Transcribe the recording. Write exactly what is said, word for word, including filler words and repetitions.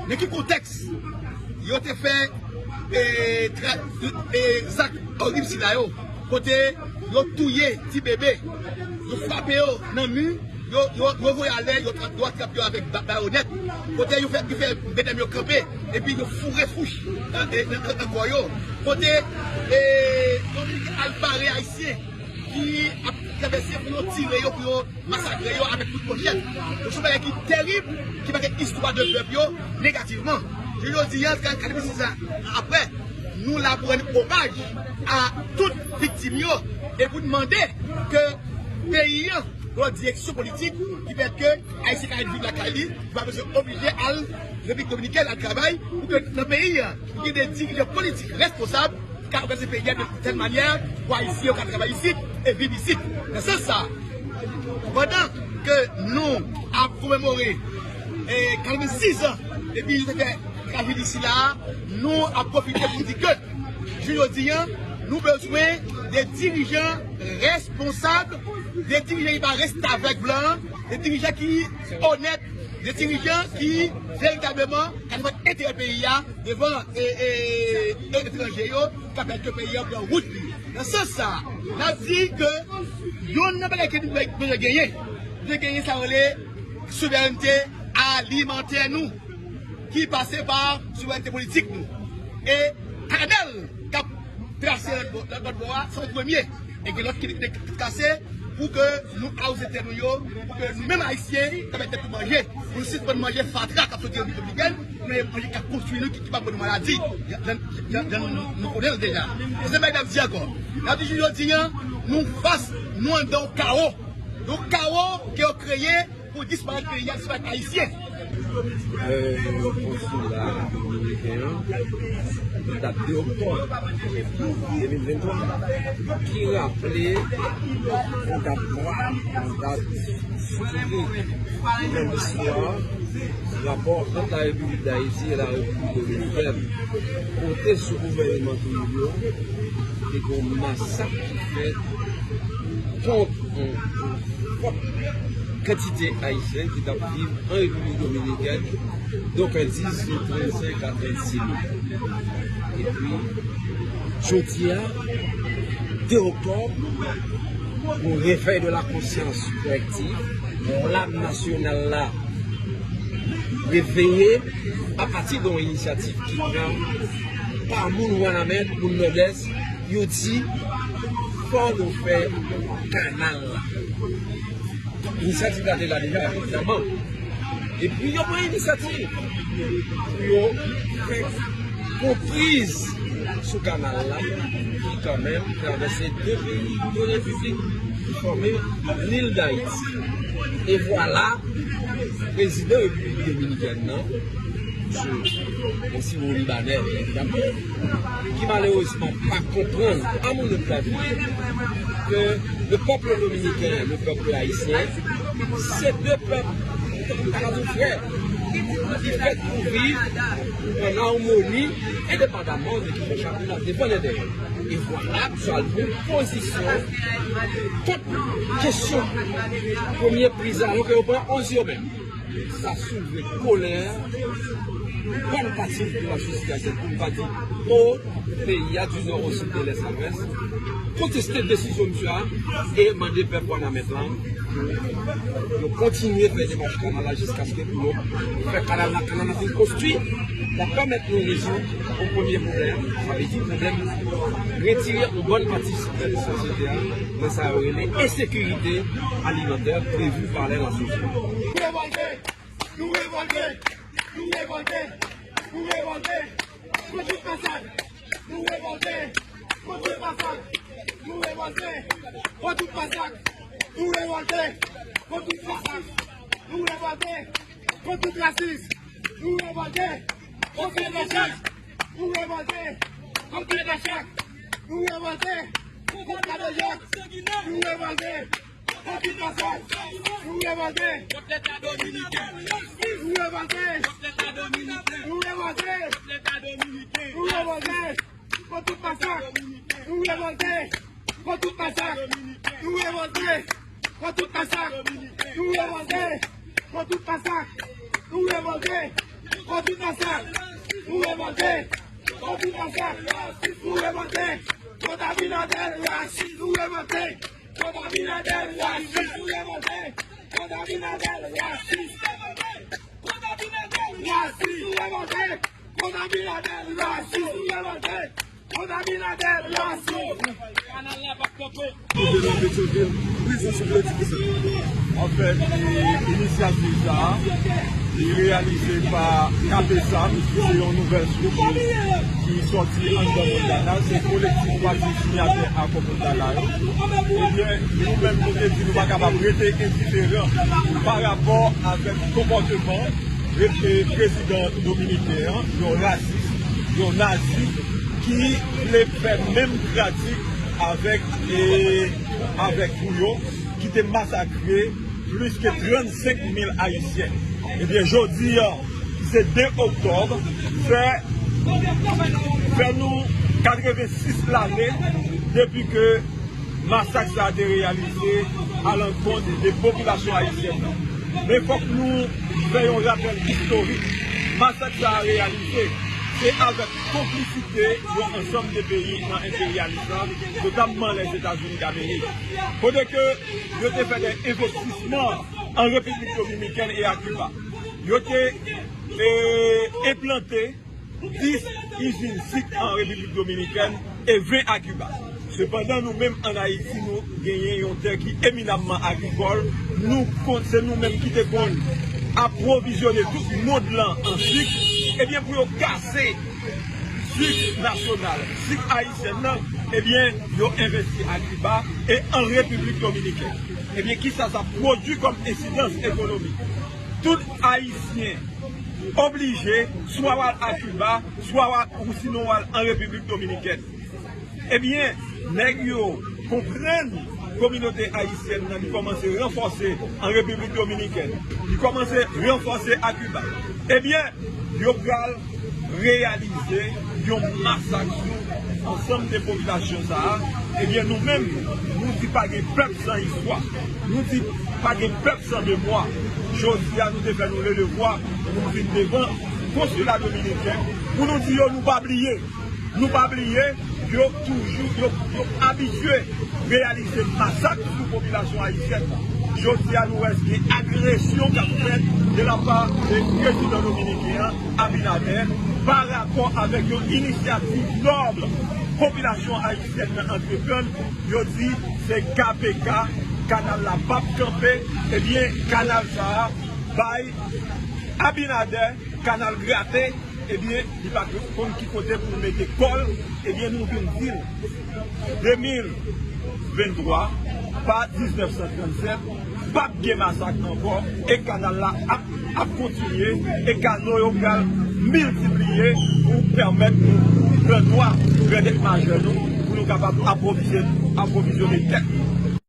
Nan ki kontèks yo te fè e, tra, e, zak orib sila yo, kote yo touye ti bebe, yo frape yo nan mi, yo, yo, yo voye alè, yo trap, yo atrap yo avèk ba, bayonèt, kote yo fè, yo fè medam yo kanpe, epi yo foure fouch nan, e, nan, nan, nan kò yo, kote e, Dominik al bare Ayisyen ki ap travèse pou yo tire yo, pou yo masakre yo avèk kout manchèt. Donk, se yon bagay ki terib, ki make istwa de pèp yo negativman. Jodi a, trannkat, trannsis an apre, nou la pou rann omaj a tout viktim yo e pou n mande ke peyi an pran direksyon politik ki pèmèt ke Ayisyen ka ret viv lakay li, li pa bezwen oblije al Repiblik Dominikèn al travay, pou ke nan peyi a, pou gen de dirijan politik responsab ki ka òganize peyi a de tèl manyè pou Ayisyen yo ka travay isit e viv isit. Nan sans sa, pandan ke nou ap komemore e, katrannsis an depi yo te fè trajedi sila a, nou ap pwofite pou di ke, jounen jodi a, nou bezwen de dirijan responsab, de dirijan ki pa restavèk blan, de dirijan ki onèt, de dirijan ki veritableman ka defann enterè peyi a devan e, e, e, etranje yo, ka pèmèt ke peyi a pran wout li. Nan sans sa, n ap di ke youn nan bagay ke nou bezwen genyen, nou bezwen genyen sa yo rele souverènte alimantè nou, ki pase pa souverènte politik nou. E kanal k ap trase lòt bò, lòt bò a, se yon premye. E gen lòt ki, ki, ki kase pou ke nou awoze tè nou yo, pou ke nou menm Ayisyen, ka mete tèt nou manje, pou nou sispann manje fatra k ap soti Repiblik Dominikèn, nou manje manje k ap konstwi nou, ki, ki p ap ban nou maladi. Jan, jan, jan nou, nou konnen l deja. Se menm bagay n ap di ankò. N ap di jodi a, nou fas, nou anndan yon kawo. Yon kawo ke yo kreye pou disparèt peyi a, disparèt Ayisyen. Konsi la dominiken an, dat de oktòb de mil venntwa, ki raple yon dat nwa, yon dat souvni nan listwa rapò ant la Repiblik Dayiti e la Repiblik Dominikèn, kote sou gouvènman Trujillo te gen yon masak ki fèt kont yon fòt kantite Ayisyen ki t ap viv an Repiblik Dominikèn, donk an diz trannsenk a trannsis mil. Epi, jodi a, de oktòb, yon réveil de la conscience collective, yon lam nasyonal la reveye apati de yon inisyativ ki pran pa moun Wanament, moun Nòdès, yo di, fò nou fè kanal la. Inisyativ la te la deja, evidaman. Epi yo pran inisyativ pou yo fè yon priz sou kanal la, ki kanmenm travèse de peyi, de repiblik, ki fòme Lil Dayiti. E vwala, prezidan Repiblik Dominikèn nan, Mesye, yon siwo libanè, evidaman, ki malerezman pa konprann, à mon humble avis, ke le peuple dominicain, le peuple haïtien, se de pèp, m ta ka di frè, ki fèt pou viv an amoni, endepandaman de ki bò chak moun ap defann entèyè. E vwala, m pral pran pozisyon kont kesyon premye priz la, alò ke yo pran o serye menm. Sa soulve kolè bòn pati de la sosyete ayisyèn, pou m pa di tout peyi a, du nò o sid, de lès a lwès, konteste desizyon misye a e mande pèp Wanament lan pou yo kontinye fè demach kanal la jiskaske pou yo fè kanal la, kanal la fin konstwi. L ap pèmèt nou rezoud yon premye pwoblèm, sa vle di pwoblèm retire yon bòn pati sosyete a nan sa yo rele ensekirite alimantè prevu par les Nations Unies. Nou revòlte! Nou revòlte! Nou revòlte! Nou revòlte! Kont tout masak! Nou revòlte! Kont tout masak! Nou revòlte! Kont tout masak! Nou revòlte! Kont tout masak! Nou revòlte! Kont tout rasis! Nou revòlte! Kont tout rasis! Nou revòlte! Kont tout masak! Nou revòlte! Kont kadejak! Nou revòlte! Kont tout masak! Nou revòlte! Kont Leta dominiken! Nou revòlte! Kont Leta dominiken! Nou revòlte! Kont Leta dominiken! Nou revòlte! Kont tout masak! Nou revòlte! Kont tout masak! Nou revòlte! Kont tout masak! Nou revòlte! Kont tout masak! Nou revòlte! Konbinasan, nou revòlte. Konbinasan, nou revòlte. Kont Abinader, rasis, nou revòlte. Kont Abinader, rasis, nou revòlte. Kont Abinader, rasis. Kont Abinader, rasis, nou revòlte. Kont Abinader, rasis, nou revòlte. Kont Abinader, rasis. Kanal la p ap kanpe. Gouvènman Petyonvil, prezans ou vle di ki sa? Anfèt, e, inisyativ sa a, li reyalize pa K P S A, ki se yon nouvèl estrikti ki sòti anndan Montana, se Kolektif Pati Siyatè Akò Montana yo. Ebyen, nou menm, nou te di nou pa kapab rete endiferan pa rapò avèk konpòteman e, e, prezidan dominiken an, yon rasis, yon nazi, ki vle fè menm pratik avèk, e, avèk nou yo, ki te masakre plis ke trannsenk mil Ayisyen. Ebyen, jodi a, ki se de oktòb, fè, fè nou katrevensis lane depi ke masak sa a te reyalize alankont de popilasyon ayisyèn nan. Men fòk nou fè yon rapèl istorik. Masak sa a reyalize, se avèk konplisite yon ansanm de peyi nan enperyalis la, notamman Lèzetazini Damerik. Kote ke yo te fè de envestisman an Repiblik Dominikèn e a Kiba. Yo te, e, enplante dis izin sik an Repiblik Dominikèn e ven a Kiba. Sepandan, nou menm ann Ayiti, nou genyen yon tè ki eminamman agrikòl. Nou konn, se nou menm ki te konn apwovizyone tout mond lan an sik. Ebyen, pou yo kase sik nasyonal, sik ayisyèn nan, ebyen, yo envesti a Kiba e an Repiblik Dominikèn. Ebyen, kisa sa pwodui kòm ensidans ekonomik? Tout Ayisyen oblije swa w al a Kiba, swa w al, ou sinon w al an Repiblik Dominikèn. Ebyen, nèg yo konprann kominote ayisyèn nan, li kòmanse ranfòse an Repiblik Dominikèn, li kòmanse ranfòse a Kiba. Ebyen, yo pral reyalize yon masak sou ansanm de popilasyon sa a. Ebyen, nou menm, nou di pa gen pèp san istwa. Nou di pa gen pèp san memwa. Jodi a, nou te fè nou leve vwa pou nou vin devan konsila dominiken pou nou di yo nou pa bliye. Nou pa bliye, yo toujou, yo, yo abitye reyalize masak sou popilasyon ayisyèn nan. Jodi a, nou wè gen agresyon k ap fèt de la pa de prezidan dominiken an, Abinader, pa rapò avèk yon inisyativ nòb popilasyon ayisyèn nan antreprann. Yo di se K P K, kanal la p ap kanpe. Ebyen, kanal sa a bay Abinader, kanal grate. Ebyen, li pa konn ki kote pou l mete kò l. Ebyen, nou vin di l, de mil venntwa, pa diznèf san trannsèt, p ap gen masak ankò, e kanal la ap, ap kontinye, e kano yo pral miltipliye pou pèmèt nou pran dwa grandèt majè nou, pou nou kapab apwovizyone, apwovizyone tèt nou.